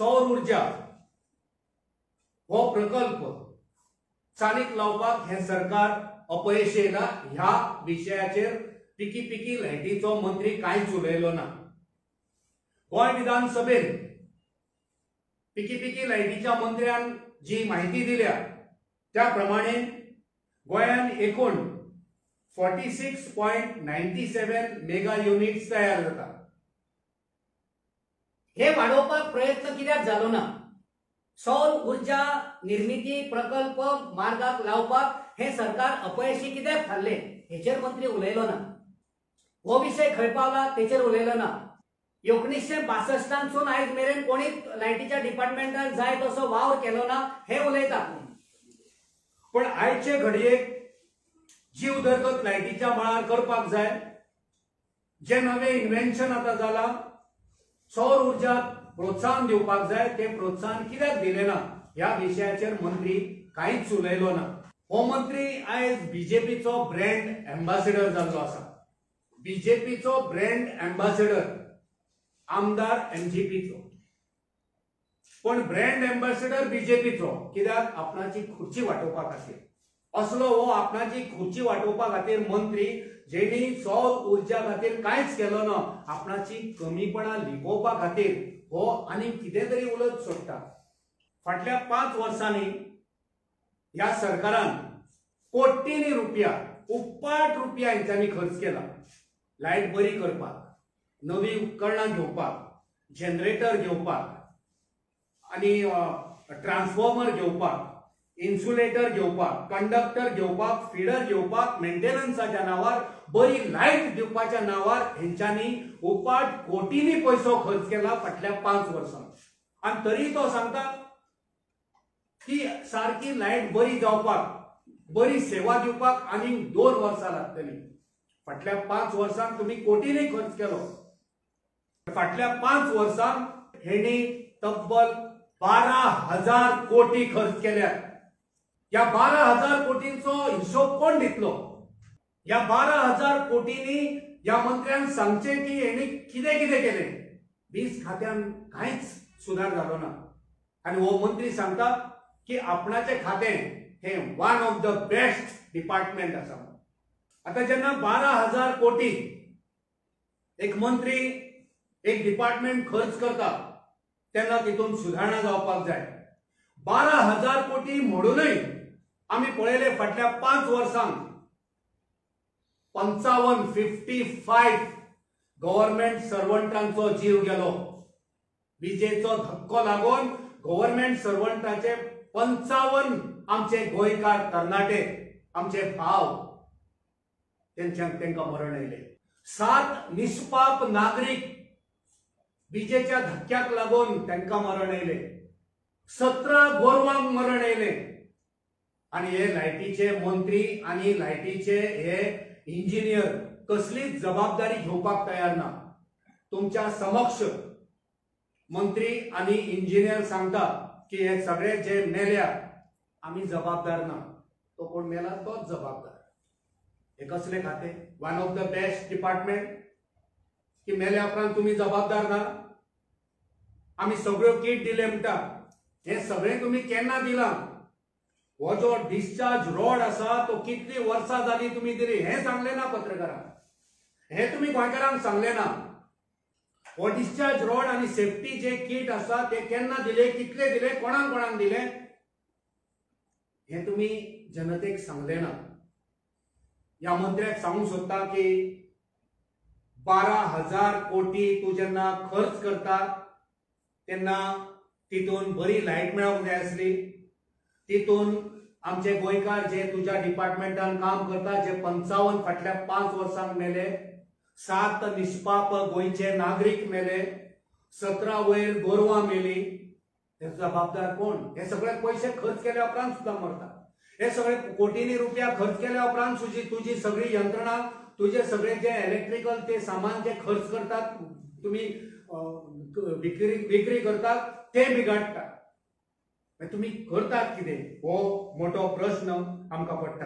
सौर ऊर्जा हो प्रकल्प चालीक लावपाक हें सरकार अपयश येयला. ह्या विशयाचेर पिकी पिकी लायटीचो मंत्री कांयच उलयलो ना. गोंय विधानसभेन पिकी पिकी लायटीच्या मंत्र्यान जी माहिती दिल्या त्या प्रमाणे गोंयान एकूण 46.97 मेगा युनिट्स तयार जाता. हे वाडोवपाक प्रयत्न कित्याक जालो ना? सौर ऊर्जा निर्मिती प्रकल्प मार्गाक लावपाक हे सरकार अपयशी कित्याक थारले हेचेर मंत्री उलयलो ना. हो विशय खंय पावला तेचेर उलयलो ना. 1962 आयज मेरेन कोणीच लायटीच्या डिपार्टमेंटान जाय तसो वावर केलो ना हे उलयता. पण आयचे घडयेक जी उदरगत लायटीच्या मळार करपाक जाय, जे नवे इन्व्हेन्शन आतां जाला, सौर ऊर्जा प्रोत्साहन दिवपाक जाय, ते प्रोत्साहन कित्याक दिलें ना ह्या विशयाचेर मंत्री कांयच उलयलो ना. हो मंत्री आयज बीजेपीचो ब्रँड एम्बासिडर जाल्लो आसा. बीजेपीचो ब्रँड एम्बासिडर आमदार एमजीपीचो, पण ब्रँड एम्बासिडर बीजेपीचो कित्याक आपणाची खुर्ची वाटोवपा खातीर. असलो हो आपणाची खुर्ची वाटोवपा खातीर मंत्री जेणी सौर ऊर्जा खातीर कांयच केलो ना, आपणाची कमीपणा लिपोवपा खातीर हो आनी कितें तरी उलत सोडटा. फाटल्या 5 वर्सांनी ह्या सरकारान कोटींनी रुपया, उप्पाट रुपया हेंच्यांनी खर्च केला लायट बरी करपाक, नवी उपकरणां घेवपाक, जनरेटर घेवपाक आनी ट्रान्सफॉर्मर घेवपाक, इन्सुलेटर घेवपाक, कंडक्टर घेवपाक, फिडर घेवपाक, मेंटेनन्साच्या नांवार, बरी लायट दिवपाच्या नांवार हेंच्यांनी उपाट कोटींनी पयसो खर्च केला फाटल्या 5 वर्सांत. आनी तरी तो सांगता की सारकी लायट बरी जावपाक, बरी सेवा दिवपाक आनीक 2 वर्सां लागतली. फाटल्या 5 वर्सांत तुमी कोटींनी खर्च केलो. फाटल्या 5 वर्सांत हेणी तब्बल 12,000 कोटी खर्च केल्यात. ह्या 12,000 कोटींचो हिशोब कोण दितलो? ह्या 12,000 कोटींनी ह्या मंत्र्यान सांगचें की हेणी कितें कितें केलें. वीज खात्यान कांयच सुदार जालो ना आनी हो मंत्री सांगता की आपणाचें खातें हें one of the best department आसा. आतां जेन्ना 12,000 कोटी एक मंत्री एक डिपार्टमेंट खर्च करता तेन्ना तितून सुदारणा जावपाक जाय. 12,000 कोटी म्हणूनय आमी पळयले फाटल्या 5 वर्सांक 55 गव्हर्मेंट सर्वंटांचो जीव गेलो. विजेचो धक्को लागून गव्हर्मेंट सर्वंटाचे 55 आमचे गोंयकार तरणाटे, आमचे भाव, तेंकां मरण आयलें. 7 निष्पाप नागरीक विजेच्या धक्क्याक लागून तांकां मरण आयलें. 17 गोरवांक मरण आयलें. आनी हे लायटीचे मंत्री आनी लायटीचे हे इंजिनियर कसलीच जबाबदारी घेवपाक तयार ना. तुमच्या समक्ष मंत्री आनी इंजिनियर सांगता की हे सगळे जे मेल्या आमी जबाबदार ना, तो कोण मेला तोच जबाबदार. हे कसले खाते? One of the best department की मेल्या उपरांत तुमी जबाबदार ना? आमी सगळ्यो किट दिले म्हणटा, हे सगळें तुमी केन्ना दिलां? हो जो डिस्चार्ज रॉड आसा तो कितली वर्सां जाली तुमी दिली हें सांगलें ना पत्रकारांक, हें तुमी गोंयकारांक सांगलें ना. हो डिस्चार्ज रॉड आनी सेफ्टी जे किट आसा ते केन्ना दिले, कितले दिले, कोणाक कोणाक दिले हें तुमी जनतेक सांगलें ना. ह्या मंत्र्याक सांगूंक सोदता की 12,000 कोटी तूं जेन्ना खर्च करता तेन्ना तितून बरी लायट मेळोंक जाय आसली, तितून आमचे गोंयकार जे तुज्या डिपार्टमेंटान काम करता, जे 55 फाटल्या 5 वर्सांक मेले, 7 निष्पाप गोंयचे नागरीक मेले, 17 वयर गोरवां मेली, हे जबाबदार कोण? हे सगळे पयशे खर्च केल्या उपरांत सुद्दां मरता. हे सगळे कोटींनी रुपया खर्च केल्या उपरांत तुजी सगळी यंत्रणा, तुजे सगळे जे इलेक्ट्रिकल ते सामान जे खर्च करतात तुमी विक्री करतात ते बिगाडटा. तुमी करतात कितें हो मोठो प्रश्न आमकां पडटा.